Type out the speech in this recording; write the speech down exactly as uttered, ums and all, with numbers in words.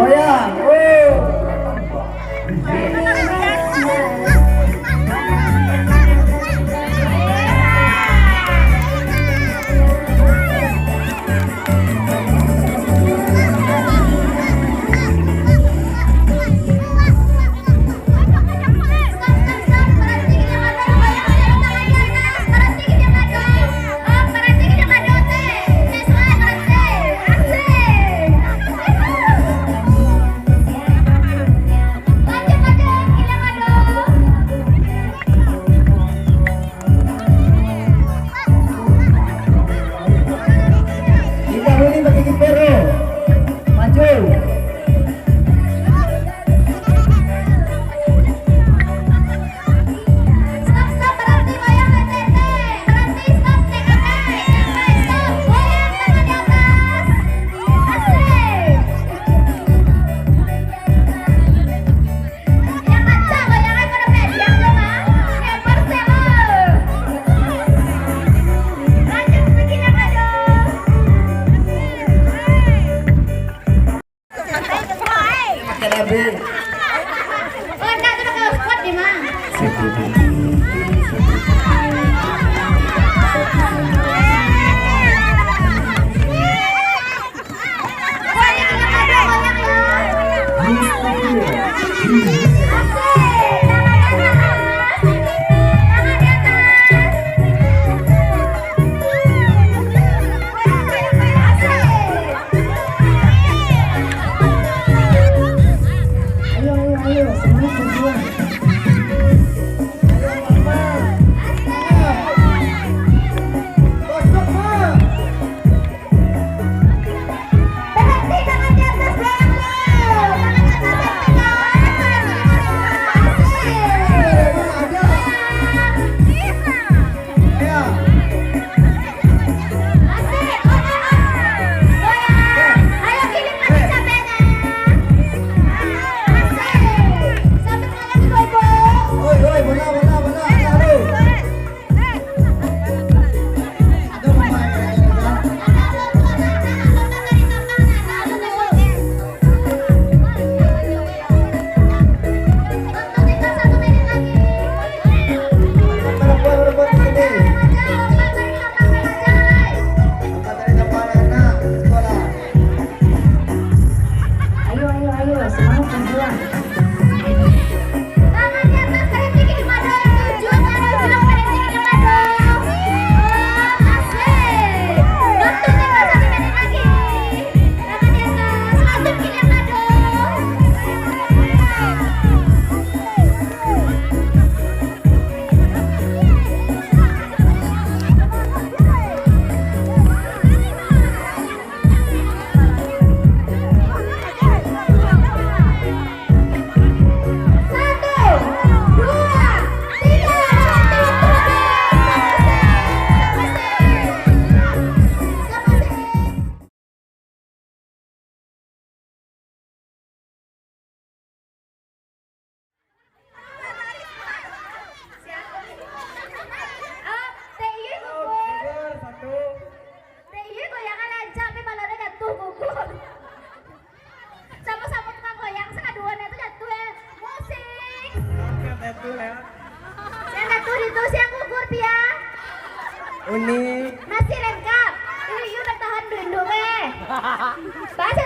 Sayang, oh. Indak buliah pakai kiper tu. Maju. Stop, stop, berhenti, goyang, berhenti, berhenti. Berhenti, stop, naik atas, naik atas, stop. Goyang tangan di atas. Asik. Yang kencang, goyangan kau dah pediang tu, Bang. Hebat, Bang. Lanjut, bikin yang ada. Pakai lagu. Oh, enggak, tu dah kau squad, Bang. Ayo, ayo, ayo, semangat berjuang. Ayo, Mama. Semangat. Masuk, Ma. Ayo, ayo, ayo, semangat berjuang. Tangan di atas, kalian tinggi di mado, yang tujuh, yang tujuh, kalian tinggi di mado. Oh, asik. Bantu tembak satu menit lagi. Tangan di atas, lanjut ke yang mado. Samo-samo tukang goyang, sakaduonyo tu jatuah, eh. Musik. Oke, jatuah, ya. Siang jatuah di tu, siang gugur, Pia. Uni. Masih lengkap. Ih, yu bertahan dulu, eh. Baca